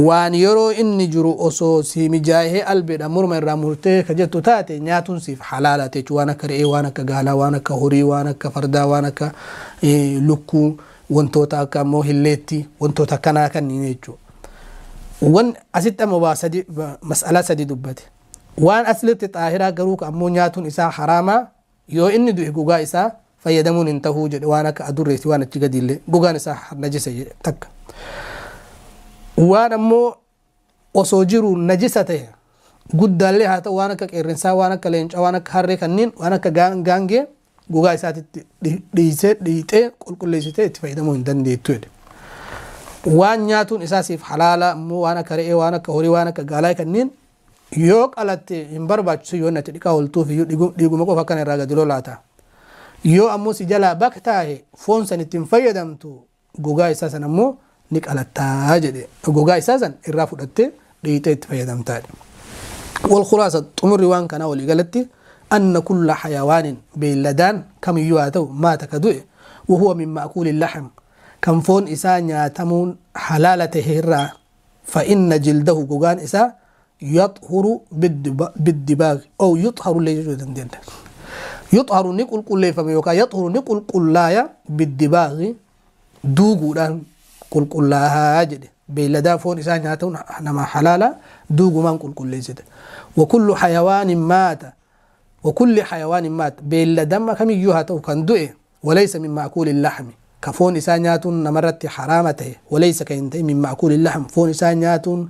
waan yeroo inni jiru osoo si mijaahee albeedha morma irraa murtee ka jettu taate nyaatuun siif halaala jechuudha. Waan akka re'ee, waan akka gaalaa, waan akka horii, waan akka fardaa, waan akka lukkuu, wantoota akka ammoo hilleetti, wantoota akkanaa kanneen jechuudha. Wan asitti ammoo waa sadi, mas'alaa sadi dubbate. Waan aslitti xaahiraa garuu ammoo nyaatuun isaa haraamaa yoo inni du'e gogaa isaa fayyadamuun hin tahuu jedhe, waan akka adurreeti waan achi gadiillee gogaan isaa najisa jedhe takka. Waan ammoo osoo jiru najisa ta'e guddaallee haa ta'u, waan akka qeerrensaa, waan akka leencaa, waan akka harree kanneen, waan akka gaangee gogaa isaatitti dhiisee dhiixee qulqulleessitee itti fayyadamuu hin dandeettu jedhe. Waan nyaatuun isaa siif halaala ammoo waan akka re'ee, waan akka horii, waan akka gaalaa kanneen yoo qalatte hin barbaachisu, yoo natti dhiqaa ooltuuf iyyuu dhiiguma qofa akkana irraa gadi lolaata. Yoo ammoo si jalaa bakka taa'e foon san ittiin fayyadamtu, gogaa isaa san ammoo ni qalattaa jedhe, gogaa isaa san irraa fudhattee dhiixee itti fayyadamtaa. والخلاصة، xumurri waan kanaa walii galatti، أن كل حيوان، beelladaan kamiyyuu haa ta'u، مات، ka du'e، وهو من مأكول اللحم، kan foon isaa nyaatamuun halaala tahe irraa، فإن جلده، gogaan isaa، يطهر بالدباغ أو يطهر illee jechuu dandeenya. يطهر، ni qulqulleeffame, yookaan يطهر، ni qulqullaaya، بالدباغ، duuguudhaan qulqullaahaa jedhe. Beelladaa foon isaa nyaatamuun nama halaala duugumaan qulqulleessite. وكل حيوان مات، وكل حيوان مات، beelladama kamiyyuu haa ta'u kan du'e Walaysa min ma'kuuli laxmi, ka foon isaa nyaatuun namarratti haraama ta'e, walaysa kan hin ta'in, min ma'kuuli laxm, foon isaa nyaatuun,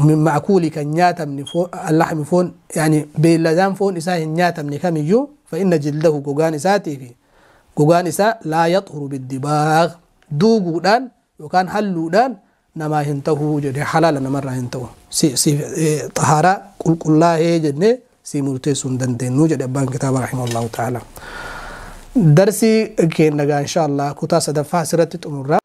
min ma'kuuli kan nyaatamne, laxmi foon, yani beeyladaan foon isaa hin nyaatamne kamiyyuu, fa inna jildahu, gogaan isaatii fi gogaan isaa, laa yaxhuru biddibaaq, duuguudhaan yookaan halluudhaan namaa hin ta'uu jedhe, halaala namarraa hin ta'u, si xahaaraa qulqullaa'ee jennee si murteessuu hin dandeenyu jedhe abbaan kitaaba rahimahullahu ta'ala. Darsii keenya gaa insha Allah kutaa sadaffaa asirratti xumurra.